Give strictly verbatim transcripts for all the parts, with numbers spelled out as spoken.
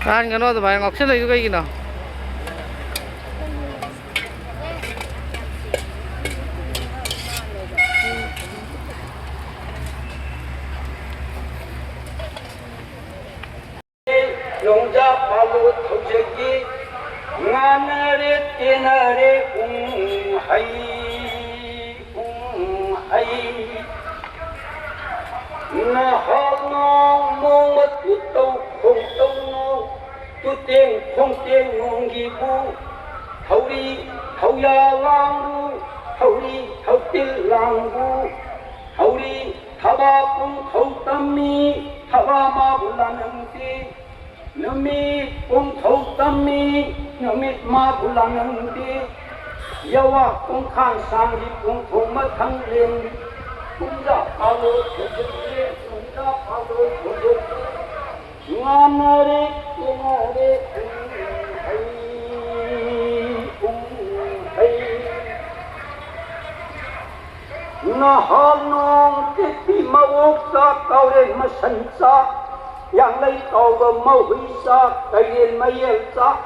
ꯀꯥꯍꯟꯒꯅꯣ ꯑꯗꯨꯃꯥꯏꯅ ꯉꯥꯎꯁꯤꯜꯂꯛꯏꯗꯨ ꯀꯩꯒꯤꯅꯣ? ꯅꯣꯡꯖꯥ ꯄꯥꯂꯣ ꯊꯧꯖꯒꯤ ꯉꯥꯅꯔꯦ ꯇꯦꯅꯔꯦ ꯎꯝ ꯍꯩ ꯎꯝ ꯍꯩ ꯅꯍꯥꯛ ꯅꯣꯡ ꯅꯣꯡꯃ ꯇꯨꯇꯧ ꯈꯣꯡꯇꯧ ꯅꯣꯡ ꯇꯨꯇꯦꯡ ꯈꯣꯡꯇꯦꯡ ꯅꯣꯡꯒꯤꯕꯨ ꯊꯧꯔꯤ ꯊꯧꯌꯥ ꯂꯥꯡꯕꯨ ꯊꯧꯔꯤ ꯊꯧꯇꯤꯜ ꯂꯥꯡꯕꯨ ꯊꯧꯔꯤ ꯊꯕꯥ ꯄꯨꯡꯊꯧ ꯇꯝꯃꯤ ꯊꯕꯥ ꯃꯥꯕꯨ ꯂꯥꯟꯅꯪꯗꯦ ꯅꯨꯃꯤꯠ ꯄꯨꯡꯊꯧ ꯇꯝꯃꯤ ꯅꯨꯃꯤꯠ ꯃꯥꯕꯨ ꯂꯥꯟꯅꯪꯗꯦ ꯌꯥꯋꯥ ꯄꯨꯡꯈꯥꯡ ꯁꯥꯡꯒꯤ ꯄꯨꯡꯊꯧ ꯃꯊꯪ ꯂꯦꯟ ꯄꯨꯡꯖꯥ ꯄꯥꯂꯣ ꯊꯣꯛꯂꯛꯂꯦ ꯄꯨꯡꯖꯥ ꯄꯥꯂꯣ ꯊꯣꯛꯂꯛꯂꯦ ꯉꯥꯟꯅꯔꯦ ꯀꯦꯅꯔꯦ ꯄꯨꯡ ꯍꯩ ꯄꯨꯡ ꯍꯩ ꯅꯍꯥ ꯅꯣꯡ ꯇꯦꯛꯄꯤ ꯃꯑꯣꯛ ꯆꯥꯛ ꯀꯥꯎꯔꯦꯟ ꯃꯁꯟ ꯆꯥꯛ ꯌꯥꯡꯂꯩ ꯀꯥꯎꯕ ꯃꯧꯍꯨꯏ ꯆꯥꯛ ꯀꯩꯔꯦꯟ ꯃꯌꯦꯜ ꯆꯥꯛ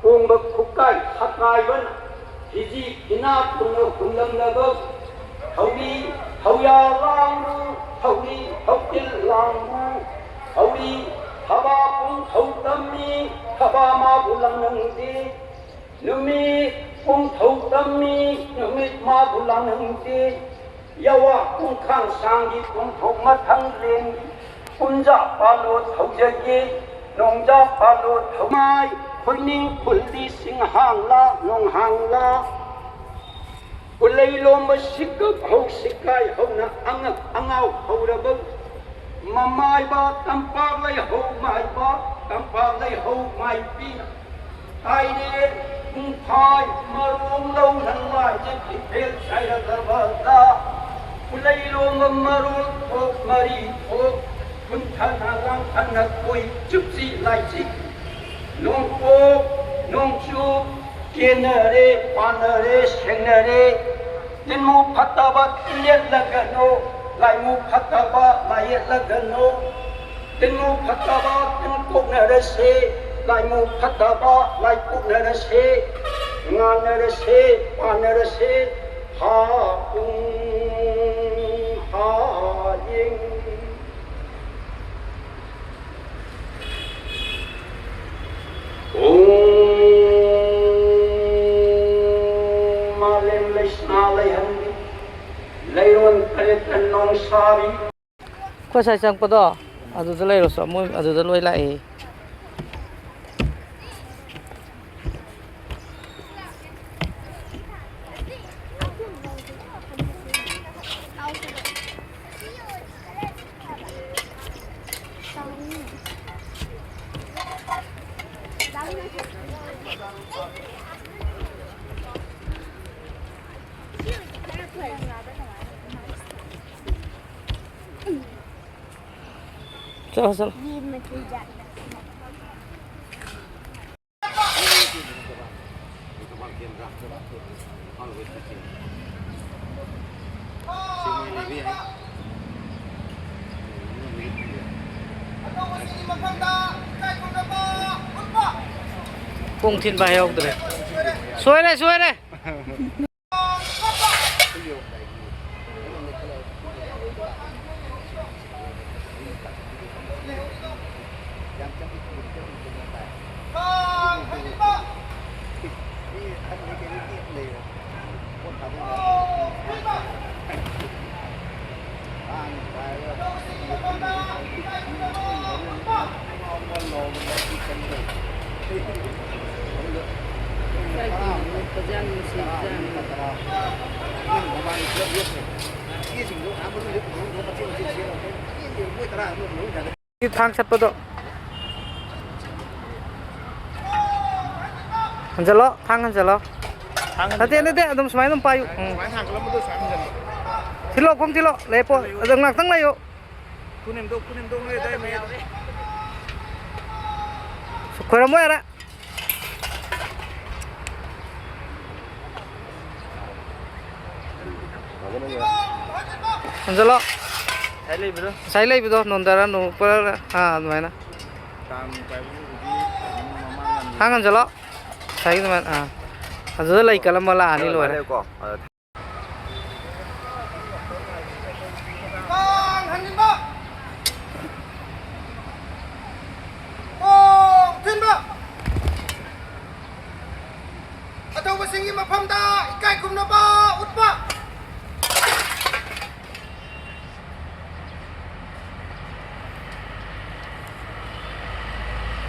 ꯀꯣꯡꯕ ꯈꯨꯀꯥꯏ ꯁꯀꯥꯏꯕꯅ ꯐꯤꯖꯤ ꯐꯤꯅꯥ ꯄꯨꯟꯅ ꯍꯨꯜꯂꯝꯂꯕ ꯊꯧꯔꯤ ꯊꯧꯌꯥ ꯂꯥꯡꯕꯨ ꯊꯧꯔꯤ ꯊꯧꯇꯤꯜ ꯂꯥꯡꯕꯨ ꯊꯧꯔꯤ ꯊꯕꯥ ꯄꯨꯡꯊꯧ ꯇꯝꯃꯤ ꯊꯕꯥ ꯃꯥꯕꯨ ꯂꯥꯡꯅꯪꯗꯦ ꯅꯨꯃꯤꯠ ꯄꯨꯡꯊꯧ ꯇꯝꯃꯤ ꯅꯨꯃꯤꯠ ꯃꯥꯕꯨ ꯂꯥꯡꯅꯪꯗꯦ ꯌꯥꯋꯥ ꯄꯨꯡꯈꯥꯡ ꯁꯥꯡꯒꯤ ꯄꯨꯡꯊꯧ ꯃꯊꯪ ꯂꯦꯟꯒꯤ ꯀꯨꯝꯖꯥ ꯄꯥꯂꯣ ꯊꯧꯖꯒꯦ ꯅꯣꯡꯖꯥ ꯄꯥꯂꯣ ꯊꯧꯃꯥꯏ ꯈꯨꯅꯤꯡ ꯈꯨꯜꯗꯤ ꯁꯤꯡꯍꯥꯡꯂꯥ ꯅꯣꯡꯍꯥꯡꯂꯥ ꯎꯂꯩ ꯂꯣꯝꯕ ꯁꯤꯀꯞ ꯍꯧ ꯁꯤꯀꯥꯏ ꯍꯧꯅ ꯑꯉꯛ ꯑꯉꯥꯎ ꯍꯧꯔꯕ ꯃꯃꯥꯏꯕ ꯇꯝꯄꯥꯛ ꯂꯩꯍꯧ ꯃꯥꯏꯕ ꯇꯝꯄꯥꯛ ꯂꯩꯍꯧ ꯃꯥꯏꯕꯤ ꯇꯥꯏꯔꯦ ꯄꯨꯡꯐꯥꯏ ꯃꯔꯣꯡ ꯂꯧꯅ ꯂꯥꯏꯁꯦ ꯐꯤꯐꯦꯜ ꯁꯥꯏꯔꯛꯂꯕꯗ ꯎꯂꯩ ꯂꯣꯝꯕ ꯃꯔꯣꯜ ꯊꯣꯛ ꯃꯔꯤ ꯊꯣꯛ ꯀꯨꯟꯊꯅ ꯂꯥꯡꯊꯅ ꯀꯣꯏ ꯆꯨꯞꯁꯤ ꯂꯥꯏꯁꯤ ꯅꯣꯡꯄꯣꯛ ꯅꯣꯡꯆꯨꯞ ꯀꯦꯟꯅꯔꯦ ꯄꯥꯟꯅꯔꯦ ꯁꯦꯡꯅꯔꯦ ꯇꯤꯟꯃꯨ ꯐꯠꯇꯕ ꯇꯤꯟꯌꯦꯠꯂꯒꯅꯨ ꯂꯥꯏꯃꯨ ꯐꯠꯇꯕ ꯂꯥꯏꯌꯦꯠꯂꯒꯅꯨ ꯇꯤꯟꯃꯨ ꯐꯠꯇꯕ ꯇꯤꯟ ꯀꯣꯛꯅꯔꯁꯤ, ꯂꯥꯏꯃꯨ ꯐꯠꯇꯕ ꯂꯥꯏ ꯀꯣꯛꯅꯔꯁꯤ, ꯉꯥꯟꯅꯔꯁꯤ, ꯄꯥꯟꯅꯔꯁꯤ, ꯍꯥ ꯄꯨꯡ ꯍꯥ ꯌꯦꯡ꯫ ꯎꯝ, ꯃꯥꯂꯦꯝ ꯂꯩꯁꯅꯥ ꯂꯩꯍꯟꯕꯤ, ꯂꯩꯔꯣꯟ ꯇꯔꯦꯠꯇ ꯅꯣꯡꯁꯥꯕꯤ꯫ ꯑꯩꯈꯣꯏ ꯉꯁꯥꯏ ꯆꯪꯉꯛꯄꯗꯣ ꯑꯗꯨꯗ ꯂꯩꯔꯨꯆꯣ, ꯃꯣꯏ ꯑꯗꯨꯗ ꯂꯣꯏ ꯂꯥꯛꯑꯦ꯫ ꯆꯠꯂꯣ, ꯆꯠꯂꯣ꯫ ꯈꯣꯡ ꯊꯤꯟꯕ ꯍꯩꯍꯧꯗ꯭ꯔꯦ꯫ ꯁꯣꯏꯔꯦ, ꯁꯣꯏꯔꯦ꯫ ꯊꯥꯡ ꯁꯠꯄꯗꯣ꯫ ꯍꯟꯖꯜꯂꯣ, ꯊꯥꯡ ꯍꯟꯖꯜꯂꯣ꯫ ꯊꯥꯡ ꯅꯠꯇꯦ, ꯍꯟꯖꯜꯂꯣ꯫ ꯅꯠꯇꯦ, ꯑꯗꯨꯝ ꯁꯨꯃꯥꯏꯅ ꯑꯗꯨꯝ ꯄꯥꯏꯌꯨ꯫ ꯎꯝ꯫ ꯁꯨꯃꯥꯏꯅ ꯊꯥꯡꯒꯠꯂꯝꯕꯗꯣ ꯁꯨꯃꯥꯏꯅ ꯍꯟꯖꯜꯂꯣ꯫ ꯊꯤꯜꯂꯣ, ꯈꯣꯡ ꯊꯤꯜꯂꯣ꯫ ꯂꯦꯞꯄꯣ꯫ ꯑꯗꯨꯝ ꯉꯥꯛꯇꯪ ꯂꯩꯌꯨ꯫ ꯈꯨꯅꯦꯝꯗꯣ, ꯈꯨꯅꯦꯝꯗꯣ ꯅꯣꯏ ꯑꯗꯥꯏ ꯃꯌꯥꯏꯗ꯫ ꯈꯣꯏꯔꯝꯃꯣ ꯌꯥꯔꯦ꯫ ꯍꯟꯖꯜꯂꯣ꯫ ꯉꯁꯥꯏ ꯂꯩꯕꯗꯣ? ꯉꯁꯥꯏ ꯂꯩꯕꯗꯣ ꯅꯣꯟꯊꯔ ꯅꯣꯡꯄꯔ, ꯑꯥ, ꯑꯗꯨꯃꯥꯏꯅ꯫ ꯀꯥꯡ ꯄꯥꯏꯕꯗꯨꯕꯨꯗꯤ ꯑꯗꯨꯝ ꯃꯃꯥꯡ ꯌꯥꯝ ꯊꯥꯡ ꯍꯟꯖꯜꯂꯣ꯫ ꯉꯁꯥꯏꯒꯤ ꯑꯗꯨꯃꯥꯏꯅ, ꯑꯥ꯫ ꯑꯗꯨꯗ ꯂꯩ ꯀꯜꯂꯝꯃ ꯂꯥꯛꯑꯅꯤ, ꯂꯣꯏꯔꯦ꯫ ꯂꯩꯀꯣ꯫ ꯀꯥꯡ ꯍꯟꯖꯤꯟꯕ! ꯀꯣꯡ ꯊꯤꯟꯕ! ꯑꯊꯧꯕꯁꯤꯡꯒꯤ ꯃꯐꯝꯗ ꯏꯀꯥꯏ ꯈꯨꯝꯅꯕ ꯎꯠꯄ!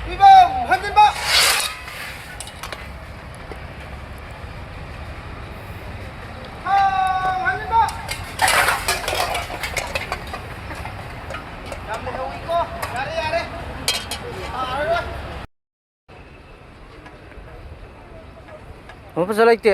ꯐꯤꯕꯝ ꯍꯟꯖꯤꯟꯕ! ꯊꯥꯡ ꯍꯟꯖꯤꯟꯕ! ꯌꯥꯝ ꯂꯩꯍꯧꯋꯤꯀꯣ꯫ ꯌꯥꯔꯦ, ꯌꯥꯔꯦ꯫ ꯊꯥꯔꯔꯣꯏ꯫ ꯑꯃꯨꯛ ꯐꯖ ꯂꯩꯇꯦ꯫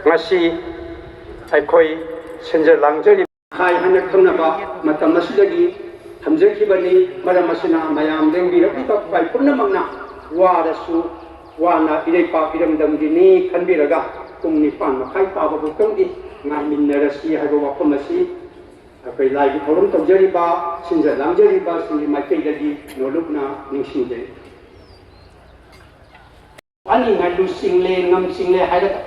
ꯉꯁꯤ ꯑꯩꯈꯣꯏ ꯁꯤꯟꯖ ꯂꯥꯡꯖꯔꯤꯕ ꯈꯥꯏ ꯍꯥꯏꯅ ꯈꯪꯅꯕ ꯃꯇꯝ ꯑꯁꯤꯗꯒꯤ ꯊꯝꯖꯈꯤꯕꯅꯤ꯫ ꯃꯔꯝ ꯑꯁꯤꯅ ꯃꯌꯥꯝ ꯂꯦꯡꯕꯤꯔꯛꯂꯤꯕ ꯈ꯭ꯋꯥꯏ ꯄꯨꯝꯅꯃꯛꯅ ꯋꯥꯔꯁꯨ ꯋꯥꯅ ꯏꯔꯩꯄꯥꯛ ꯏꯔꯝꯗꯝꯒꯤꯅꯤ ꯈꯟꯕꯤꯔꯒ ꯄꯨꯡ ꯅꯤꯄꯥꯟ ꯃꯈꯥꯏ ꯇꯥꯕ ꯐꯥꯎꯇꯪꯗꯤ ꯉꯥꯏꯃꯤꯟꯅꯔꯁꯤ ꯍꯥꯏꯕ ꯋꯥꯐꯝ ꯑꯁꯤ ꯑꯩꯈꯣꯏ ꯂꯥꯏꯒꯤ ꯊꯧꯔꯝ ꯇꯧꯖꯔꯤꯕ, ꯁꯤꯟꯖ ꯂꯥꯡꯖꯔꯤꯕꯁꯤꯡꯒꯤ ꯃꯥꯏꯀꯩꯗꯒꯤ ꯅꯣꯂꯨꯛꯅ ꯅꯤꯡꯁꯤꯡꯖꯔꯤ꯫ ꯑꯅꯤ ꯉꯥꯏꯂꯨ ꯆꯤꯡꯂꯦ, ꯉꯝ ꯆꯤꯡꯂꯦ ꯍꯥꯏꯔꯒ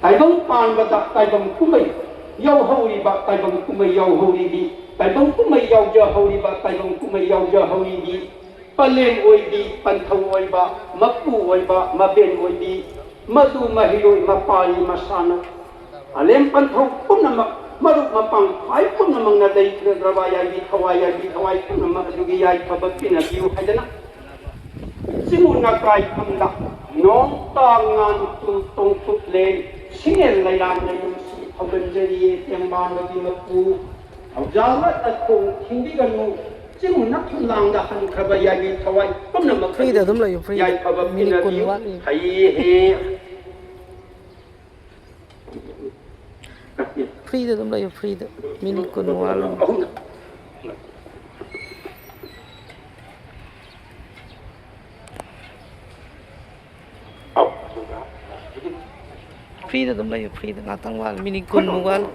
ꯇꯥꯏꯕꯪ ꯄꯥꯟꯕꯗ ꯇꯥꯏꯕꯪ ꯀꯨꯝꯍꯩ ꯌꯥꯎꯍꯧꯔꯤꯕ, ꯇꯥꯏꯕꯪ ꯀꯨꯝꯍꯩ ꯌꯥꯎꯍꯧꯔꯤꯕꯤ, ꯇꯥꯏꯕꯪ ꯀꯨꯝꯍꯩ ꯌꯥꯎꯖꯍꯧꯔꯤꯕ, ꯇꯥꯏꯕꯪ ꯀꯨꯝꯍꯩ ꯌꯥꯎꯖꯍꯧꯔꯤꯕꯤ, ꯄꯂꯦꯝ ꯑꯣꯏꯕꯤ, ꯄꯟꯊꯧ ꯑꯣꯏꯕ, ꯃꯄꯨ ꯑꯣꯏꯕ, ꯃꯕꯦꯟ ꯑꯣꯏꯕꯤ, ꯃꯗꯨ ꯃꯍꯩꯔꯣꯏ ꯃꯄꯥꯅꯤ ꯃꯁꯥꯅ꯫ ꯑꯂꯦꯝ ꯄꯟꯊꯧ ꯄꯨꯝꯅꯃꯛ, ꯃꯔꯨꯞ ꯃꯄꯥꯡ ꯈ꯭ꯋꯥꯏ ꯄꯨꯝꯅꯃꯛꯅ ꯂꯩꯈꯤꯗ꯭ꯔꯕ ꯌꯥꯏꯕꯤ ꯊꯋꯥꯏ, ꯌꯥꯏꯕꯤ ꯊꯋꯥꯏ ꯄꯨꯝꯅꯃꯛ ꯑꯗꯨꯒꯤ ꯌꯥꯏꯐꯕ ꯄꯤꯅꯕꯤꯌꯨ ꯍꯥꯏꯗꯅ ꯆꯤꯡꯉꯨ ꯅꯀꯥꯏꯐꯝꯗ ꯅꯣꯡ ꯇꯥ ꯉꯥꯟ ꯇꯨ ꯇꯣꯡꯊꯣꯛꯂꯦ꯫ ꯁꯤꯡꯉꯦꯜ ꯂꯩꯔꯥꯡ ꯂꯩꯅꯨꯡꯁꯤ ꯐꯥꯎꯒꯟꯖꯔꯤꯌꯦ ꯇꯦꯡꯕꯥꯡꯕꯒꯤ ꯃꯄꯨ꯫ ꯖꯥꯂ ꯇꯠꯈꯣꯡ ꯊꯤꯡꯕꯤꯒꯅꯨ꯫ ꯆꯤꯡ ꯅꯛꯊꯨ ꯂꯥꯡꯗ ꯍꯟꯈ꯭ꯔꯕ ꯌꯥꯏꯕꯤ ꯊꯋꯥꯏ ꯄꯨꯝꯅꯃꯛ ꯐ꯭ꯔꯤꯗ ꯑꯗꯨꯝ ꯂꯩꯌꯨ, ꯐ꯭ꯔꯤꯗ꯫ ꯌꯥꯏꯐꯕ ꯃꯤꯅꯤꯠ ꯀꯨꯟ ꯄꯤꯅꯕꯤꯌꯨ꯫ ꯋꯥꯠꯂꯤ꯫ ꯍꯩ ꯍꯦ꯫ ꯐ꯭ꯔꯤꯗ ꯑꯗꯨꯝ ꯂꯩꯌꯨ, ꯐ꯭ꯔꯤꯗ꯫ ꯃꯤꯅꯤꯠ ꯀꯨꯟ ꯋꯥꯠꯂꯤ꯫ ꯐ꯭ꯔꯤꯗ ꯑꯗꯨꯝ ꯂꯩꯌꯨ, ꯐ꯭ꯔꯤꯗ꯫ ꯉꯥꯛꯇꯪ ꯋꯥꯠꯂꯤ, ꯃꯤꯅꯤꯠ ꯀꯨꯟꯃꯨꯛ ꯋꯥꯠꯂꯤ꯫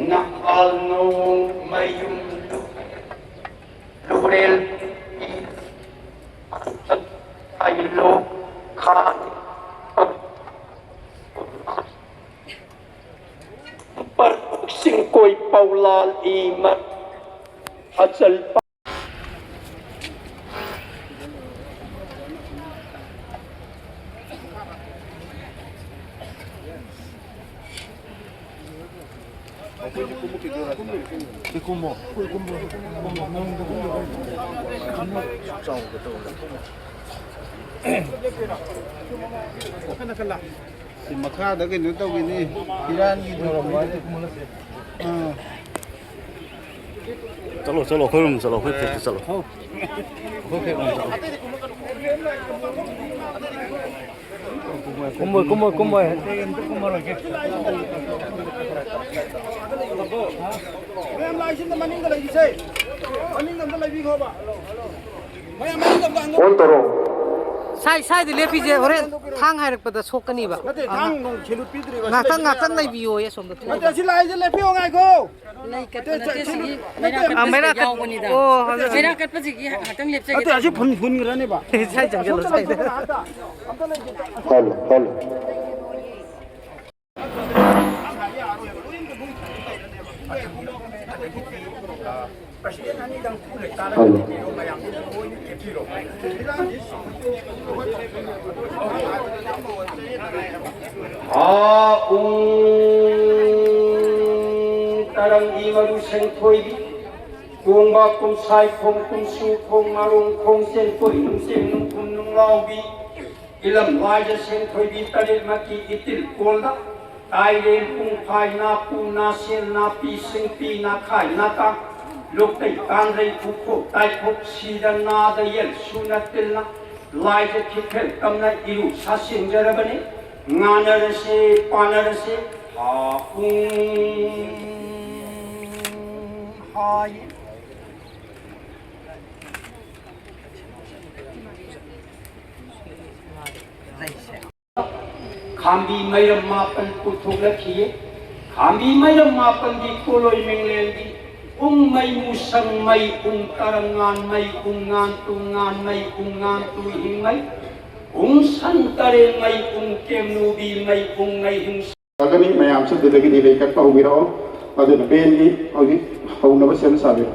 ꯅꯍꯥꯜ ꯅꯣꯡꯃꯌꯨꯝ ꯂꯨꯔꯦꯜ ꯍꯥꯏꯂꯣ ꯈꯥ ꯄꯔꯁꯤꯡ ꯀꯣꯏ ꯄꯧꯂꯥꯜ ꯏꯃ ꯑꯆꯜ ꯁꯤ ꯃꯈꯥꯗ ꯀꯩꯅꯣ ꯇꯧꯈꯤꯅꯤ, ꯏꯔꯥꯡꯒꯤ ꯊꯧꯔꯝ ꯍꯥꯏꯗꯤ꯫ ꯑꯥ꯫ ꯆꯠꯂꯣ, ꯆꯠꯂꯣ, ꯑꯩꯈꯣꯏ ꯔꯨꯝ ꯆꯠꯂꯣ, ꯑꯩꯈꯣꯏ ꯐ꯭ꯂꯦꯠꯇ ꯆꯠꯂꯣ꯫ ꯑꯩꯈꯣꯏ ꯐ꯭ꯂꯦꯠ ꯔꯨꯝ ꯆꯠꯂꯣ꯫ ꯀꯨꯝꯃꯣꯏ, ꯀꯨꯝꯃꯣꯏ, ꯀꯨꯝꯃꯣꯏ꯫ ꯃꯌꯥꯝ ꯂꯥꯛꯏꯁꯤꯅ ꯃꯅꯤꯡꯗ ꯂꯩꯈꯤꯁꯦ꯫ ꯃꯅꯤꯡꯗ ꯑꯝꯇ ꯂꯩꯕꯤꯈꯣꯕ꯫ ꯃꯌꯥꯝ ꯃꯅꯤꯡꯗ ꯑꯝꯇ ꯍꯟꯗꯣꯛ-, ꯑꯣꯟ ꯇꯧꯔꯣ꯫ ꯁꯥꯏ-, ꯁꯥꯏꯗ ꯂꯦꯞꯄꯤꯁꯦ ꯍꯣꯔꯦꯟ ꯊꯥꯡ ꯍꯥꯏꯔꯛꯄꯗ ꯁꯣꯛꯀꯅꯤꯕ꯫ ꯅꯠꯇꯦ, ꯊꯥꯡ ꯅꯨꯡ ꯁꯦꯂꯨꯠ ꯄꯤꯗ꯭ꯔꯤꯕ꯫ ꯉꯥꯛꯇꯪ, ꯉꯥꯛꯇꯪ ꯂꯩꯕꯤꯌꯣꯌꯦ ꯑꯁꯣꯝꯗ ꯊꯣꯛꯑꯒ꯫ ꯅꯠꯇꯦ, ꯑꯁꯤ ꯂꯥꯛꯏꯁꯦ ꯂꯦꯞꯄꯤꯌꯣ ꯉꯥꯏꯈꯣ꯫ ꯂꯩ ꯀꯠꯄ ꯅꯠꯇꯦ, ꯁꯤꯒꯤ ꯃꯩꯔꯥ ꯑꯥ, ꯀꯠꯄꯁꯤꯗ ꯃꯩꯔꯥ ꯀꯠ-, ꯌꯥꯎꯕꯅꯤꯗ꯫ ꯑꯣ, ꯍꯧꯖꯤꯛ ꯃꯩꯔꯥ ꯀꯠꯄꯁꯤꯒꯤ ꯉꯥꯛꯇꯪ ꯂꯦꯞꯆꯒꯦ ꯅꯠꯇꯦ, ꯑꯁꯤ ꯇꯧꯕꯅꯤ꯫ ꯐꯨꯟ, ꯐꯨꯟꯈ꯭ꯔꯅꯦꯕ꯫ ꯁꯥꯏ ꯆꯪꯁꯤꯜꯂꯣ, ꯁꯥꯏꯗ꯫ ꯍꯜꯂꯣ, ꯍꯜꯂꯣ꯫ ꯍꯜꯂꯣ꯫ ꯑꯥ, ꯎ꯫ ꯇꯔꯪꯒꯤ ꯃꯔꯨ ꯁꯦꯡꯊꯣꯏꯕꯤ, ꯀꯣꯡꯕ ꯀꯨꯝꯁꯥꯏ ꯈꯣꯡ ꯀꯨꯝꯁꯨ ꯈꯣꯡ ꯃꯔꯣꯡ ꯈꯣꯡ ꯆꯦꯟ ꯀꯣꯏ ꯅꯨꯡꯆꯦꯟ ꯅꯨꯡꯈꯨꯝ ꯅꯨꯡꯂꯥꯎꯕꯤ, ꯏꯂꯝ ꯂꯥꯏꯖ ꯁꯦꯡꯊꯣꯏꯕꯤ ꯇꯔꯦꯠꯃꯛꯀꯤ ꯏꯇꯤꯜ ꯀꯣꯜꯗ, ꯇꯥꯏꯔꯦꯟ ꯄꯨꯡꯐꯥꯏ ꯅꯥꯄꯨ ꯅꯥꯁꯦꯜ ꯅꯥꯄꯤ ꯁꯤꯡꯄꯤ ꯅꯥꯈꯥꯏ ꯅꯥꯇꯥ, ꯂꯣꯛꯇꯩ ꯀꯥꯡꯗꯩ ꯎꯈꯣꯛ ꯇꯥꯏꯈꯣꯛ ꯁꯤꯗ ꯅꯥꯗ ꯌꯦꯜ ꯁꯨꯅ ꯇꯤꯜꯅ, ꯂꯥꯏꯖ ꯈꯤꯛꯐꯦꯜ ꯇꯝꯅ ꯏꯔꯨ ꯁꯥꯁꯤꯟꯖꯔꯕꯅꯤ꯫ ꯉꯥꯟꯅꯔꯁꯤ, ꯄꯥꯟꯅꯔꯁꯤ, ꯍꯥꯄꯨꯡ ꯍꯥꯏ꯫ ꯈꯥꯝꯕꯤ ꯃꯩꯔꯝ ꯃꯥꯄꯜ ꯄꯨꯊꯣꯛꯂꯛꯈꯤꯌꯦ꯫ ꯈꯥꯝꯕꯤ ꯃꯩꯔꯝ ꯃꯥꯄꯜꯒꯤ ꯄꯣꯠꯂꯣꯏ ꯃꯤꯡꯂꯦꯟꯗꯤ ꯎꯪ ꯃꯩ ꯃꯨꯁꯪ ꯃꯩ ꯎꯪ ꯇꯔꯪ ꯉꯥꯟ ꯃꯩ ꯎꯪ ꯉꯥꯟ ꯇꯨ ꯉꯥꯟ ꯃꯩ ꯎꯪ ꯉꯥꯟ ꯇꯨ ꯍꯤꯡ ꯃꯩ ꯎꯪ ꯁꯟ ꯇꯔꯦꯡ ꯃꯩ ꯎꯪ ꯀꯦꯝꯅꯨꯕꯤ ꯃꯩ ꯎꯪ ꯃꯩ ꯍꯤꯡ ꯂꯥꯛꯀꯅꯤ꯫ ꯃꯌꯥꯝꯁꯨ ꯑꯗꯨꯗꯒꯤꯗꯤ ꯂꯩ ꯀꯠꯄ ꯍꯧꯕꯤꯔꯛꯑꯣ꯫ ꯑꯗꯨꯅ ꯕꯦꯟꯒꯤ ꯍꯧꯖꯤꯛ ꯍꯧꯅꯕ ꯁꯦꯝ ꯁꯥꯕꯤꯔꯣ꯫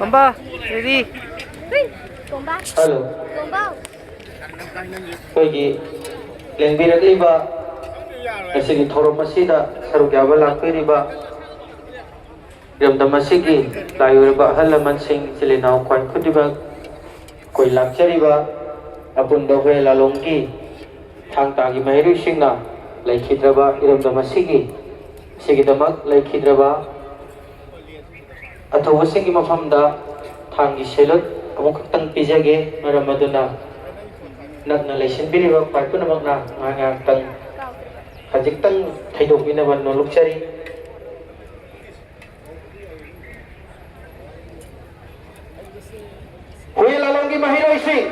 ꯄꯝꯕ, ready? ꯍꯜꯂꯣ꯫ ꯑꯩꯈꯣꯏꯒꯤ ꯂꯦꯡꯕꯤꯔꯛꯂꯤꯕ ꯉꯁꯤꯒꯤ ꯊꯧꯔꯝ ꯑꯁꯤꯗ ꯁꯔꯨꯛ ꯌꯥꯕ ꯂꯥꯛꯄꯤꯔꯤꯕ ꯏꯔꯝꯗꯝ ꯑꯁꯤꯒꯤ ꯂꯥꯏ ꯑꯣꯏꯔꯕ ꯑꯍꯜ ꯂꯃꯟꯁꯤꯡ, ꯏꯆꯤꯜ ꯏꯅꯥꯎ ꯈ꯭ꯋꯥꯏ ꯈꯨꯗꯤꯡꯃꯛ, ꯑꯩꯈꯣꯏ ꯂꯥꯛꯆꯔꯤꯕ ꯑꯄꯨꯟꯕ ꯍꯨꯔꯦꯟ ꯂꯥꯂꯣꯡꯒꯤ ꯊꯥꯡ ꯇꯥꯒꯤ ꯃꯍꯩꯔꯣꯏꯁꯤꯡꯅ ꯂꯩꯈꯤꯗ꯭ꯔꯕ ꯏꯔꯝꯗꯝ ꯑꯁꯤꯒꯤ, ꯑꯁꯤꯒꯤꯗꯃꯛ ꯂꯩꯈꯤꯗ꯭ꯔꯕ ꯑꯊꯧꯕꯁꯤꯡꯒꯤ ꯃꯐꯝꯗ ꯊꯥꯡꯒꯤ salute ꯑꯃꯨꯛꯈꯛꯇꯪ ꯄꯤꯖꯒꯦ꯫ ꯃꯔꯝ ꯑꯗꯨꯅ ꯅꯛꯅ ꯂꯩꯁꯤꯟꯕꯤꯔꯤꯕ ꯈ꯭ꯋꯥꯏ ꯄꯨꯝꯅꯃꯛꯅ ꯉꯥꯏꯍꯥꯛ ꯉꯥꯏꯍꯥꯛꯇꯪ ꯈꯖꯤꯛꯇꯪ ꯊꯩꯗꯣꯛꯄꯤꯅꯕ ꯅꯣꯂꯨꯛꯆꯔꯤ꯫ ꯍꯨꯏ ꯂꯥꯂꯣꯡ ꯃꯍꯩꯔꯣꯏꯁꯤꯡ,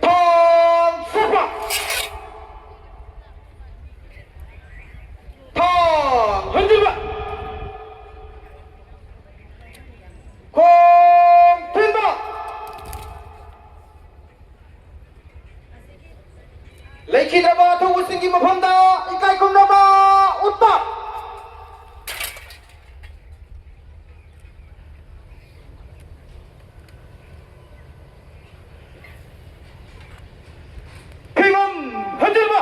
ꯊꯣꯡ ꯁꯠꯄ, ꯊꯣꯡ ꯍꯟꯖꯤꯟꯕ, ꯈꯣꯡ ꯊꯤꯟꯕ, ꯂꯩꯈꯤꯗ꯭ꯔꯕ ꯑꯊꯧꯕꯁꯤꯡꯒꯤ ꯃꯐꯝꯗ ꯏꯀꯥꯏ ꯈꯨꯝꯅꯕ ꯎꯠꯄ꯫ ꯐꯤꯕꯝ ꯍꯟꯖꯤꯟꯕ꯫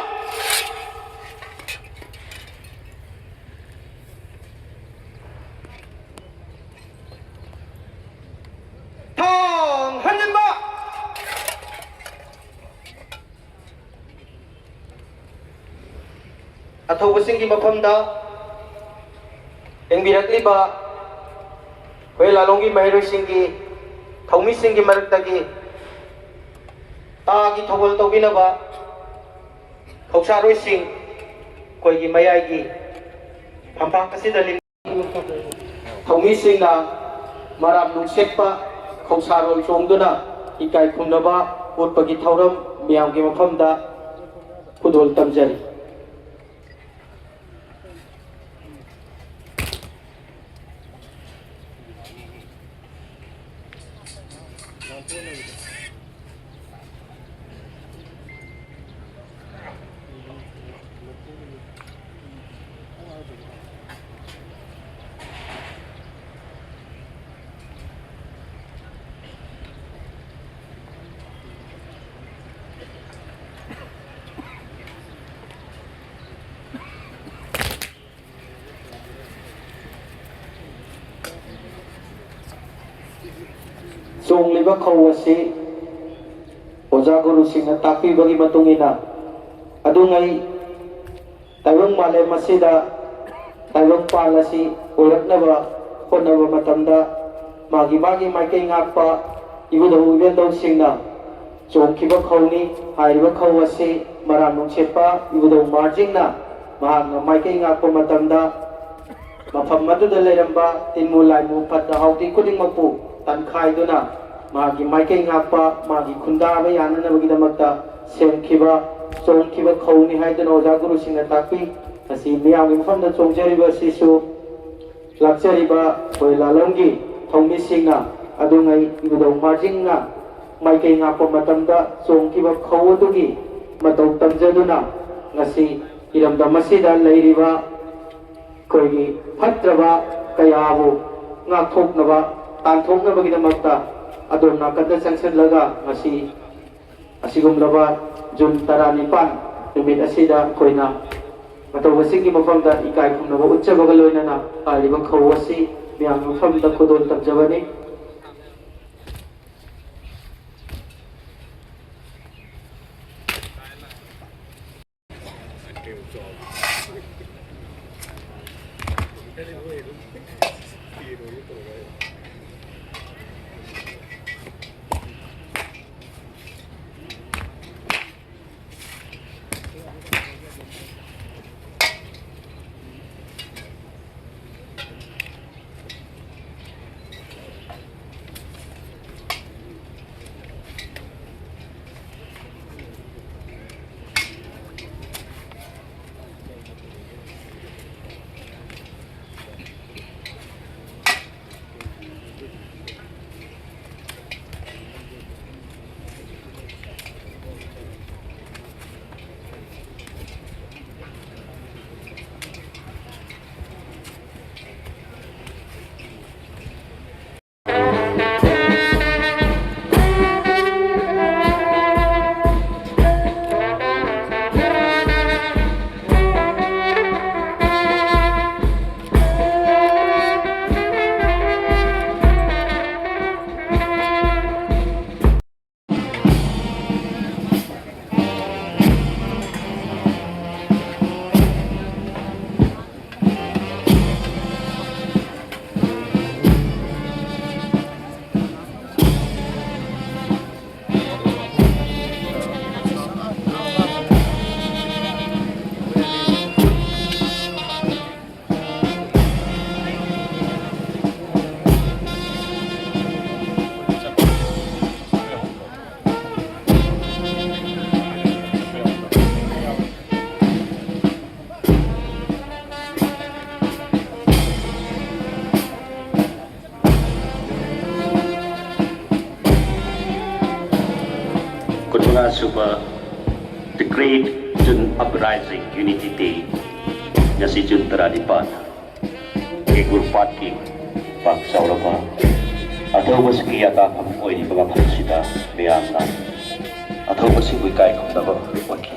ꯊꯣꯡ ꯍꯟꯖꯤꯟꯕ꯫ ꯑꯊꯧꯕꯁꯤꯡꯒꯤ ꯃꯐꯝꯗ ꯌꯦꯡꯕꯤꯔꯛꯂꯤꯕ ꯑꯩꯈꯣꯏ ꯂꯥꯂꯣꯡꯒꯤ ꯃꯍꯩꯔꯣꯏꯁꯤꯡꯒꯤ ꯊꯧꯃꯤꯁꯤꯡꯒꯤ ꯃꯔꯛꯇꯒꯤ ꯇꯥꯒꯤ ꯊꯧꯒꯜ ꯇꯧꯕꯤꯅꯕ ꯈꯧꯁꯥꯔꯣꯏꯁꯤꯡ ꯑꯩꯈꯣꯏꯒꯤ ꯃꯌꯥꯏꯒꯤ ꯐꯝꯄꯥꯛ ꯑꯁꯤꯗ ꯂꯦꯡ-, ꯊꯧꯃꯤꯁꯤꯡꯅ ꯃꯔꯥꯝ ꯅꯨꯡꯁꯦꯠꯄ ꯈꯧꯁꯥꯔꯣꯜ ꯆꯣꯡꯗꯨꯅ ꯏꯀꯥꯏ ꯈꯨꯝꯅꯕ ꯎꯠꯄꯒꯤ ꯊꯧꯔꯝ ꯃꯤꯌꯥꯝꯒꯤ ꯃꯐꯝꯗ ꯈꯨꯗꯣꯜ ꯇꯝꯖꯔꯤ꯫ ꯆꯣꯡꯂꯤꯕ ꯈꯧ ꯑꯁꯤ ꯑꯣꯖꯥ ꯒꯨꯔꯨꯁꯤꯡꯅ ꯇꯥꯛꯄꯤꯕꯒꯤ ꯃꯇꯨꯡ ꯏꯟꯅ ꯑꯗꯨꯉꯩ ꯇꯥꯏꯕꯪ ꯃꯥꯂꯦꯝ ꯑꯁꯤꯗ ꯇꯥꯏꯕꯪꯄꯥꯟ ꯑꯁꯤ ꯑꯣꯏꯔꯛꯅꯕ ꯍꯣꯠꯅꯕ ꯃꯇꯝꯗ ꯃꯥꯒꯤ ꯃꯥꯒꯤ ꯃꯥꯏꯀꯩ ꯉꯥꯛꯄ ꯏꯕꯨꯙꯧ ꯏꯕꯦꯟꯙꯧꯁꯤꯡꯅ ꯆꯣꯡꯈꯤꯕ ꯈꯧꯅꯤ꯫ ꯍꯥꯏꯔꯤꯕ ꯈꯧ ꯑꯁꯤ ꯃꯔꯥꯝ ꯅꯨꯡꯁꯤꯠꯄ ꯏꯕꯨꯙꯧ ꯃꯥꯔꯖꯤꯡꯅ ꯃꯍꯥꯛꯅ ꯃꯥꯏꯀꯩ ꯉꯥꯛꯄ ꯃꯇꯝꯗ ꯃꯐꯝ ꯑꯗꯨꯗ ꯂꯩꯔꯝꯕ ꯇꯤꯟꯃꯨ ꯂꯥꯏꯃꯨ ꯐꯠꯇ ꯍꯥꯎꯗꯤ ꯈꯨꯗꯤꯡꯃꯛꯄꯨ ꯇꯟꯈꯥꯏꯗꯨꯅ ꯃꯥꯒꯤ ꯃꯥꯏꯀꯩ ꯉꯥꯛꯄ, ꯃꯥꯒꯤ ꯈꯨꯟꯗꯥꯕ ꯌꯥꯅꯅꯕꯒꯤꯗꯃꯛꯇ ꯁꯦꯝꯈꯤꯕ, ꯆꯣꯡꯈꯤꯕ ꯈꯧꯅꯤ ꯍꯥꯏꯗꯨꯅ ꯑꯣꯖꯥ ꯒꯨꯔꯨꯁꯤꯡꯅ ꯇꯥꯛꯄꯤ꯫ ꯉꯁꯤ ꯃꯤꯌꯥꯝꯒꯤ ꯃꯐꯝꯗ ꯆꯣꯡꯖꯔꯤꯕ ꯑꯁꯤꯁꯨ ꯂꯥꯛꯆꯔꯤꯕ ꯑꯩꯈꯣꯏ ꯂꯥꯂꯣꯡꯒꯤ ꯊꯧꯃꯤꯁꯤꯡꯅ ꯑꯗꯨꯉꯩ ꯏꯕꯨꯙꯧ ꯃꯥꯔꯖꯤꯡꯅ ꯃꯥꯏꯀꯩ ꯉꯥꯛꯄ ꯃꯇꯝꯗ ꯆꯣꯡꯈꯤꯕ ꯈꯧ ꯑꯗꯨꯒꯤ ꯃꯇꯧ ꯇꯝꯖꯗꯨꯅ ꯉꯁꯤ ꯏꯔꯝꯗꯝ ꯑꯁꯤꯗ ꯂꯩꯔꯤꯕ ꯑꯩꯈꯣꯏꯒꯤ ꯐꯠꯇ꯭ꯔꯕ ꯀꯌꯥꯕꯨ ꯉꯥꯛꯊꯣꯛꯅꯕ, ꯇꯥꯟꯊꯣꯛꯅꯕꯒꯤꯗꯃꯛꯇ ꯑꯗꯣꯝ ꯅꯥꯀꯟꯗ ꯆꯪꯁꯤꯜꯂꯒ ꯉꯁꯤ ꯑꯁꯤꯒꯨꯝꯂꯕ ꯖꯨꯟ ꯇꯔꯥꯅꯤꯄꯥꯟ ꯅꯨꯃꯤꯠ ꯑꯁꯤꯗ ꯑꯩꯈꯣꯏꯅ ꯃꯇꯧ ꯑꯁꯤꯒꯤ ꯃꯐꯝꯗ ꯏꯀꯥꯏ ꯈꯨꯝꯅꯕ ꯎꯠꯆꯕꯒ ꯂꯣꯏꯅꯅ ꯍꯥꯏꯔꯤꯕ ꯈꯧ ꯑꯁꯤ ꯃꯤꯌꯥꯝꯒꯤ ꯃꯐꯝꯗ ꯈꯨꯗꯣꯜ ꯇꯝꯖꯕꯅꯤ꯫ ꯃꯉꯥꯁꯨꯕ The Great June Uprising Unity Day, ꯉꯁꯤ ꯖꯨꯟ ꯇꯔꯥꯅꯤꯄꯥꯟ, ꯀꯦꯀꯨꯔ ꯄꯥꯠꯀꯤ ꯄꯥꯛ ꯆꯥꯎꯔꯕ ꯑꯊꯧꯕꯁꯤꯡꯒꯤ ꯌꯥꯇꯥꯐꯝ ꯑꯣꯏꯔꯤꯕ ꯃꯐꯝꯁꯤꯗ ꯃꯤꯌꯥꯝꯅ ꯑꯊꯧꯕꯁꯤꯡꯕꯨ ꯏꯀꯥꯏ ꯈꯨꯝꯅꯕ ꯎꯠꯈꯤ꯫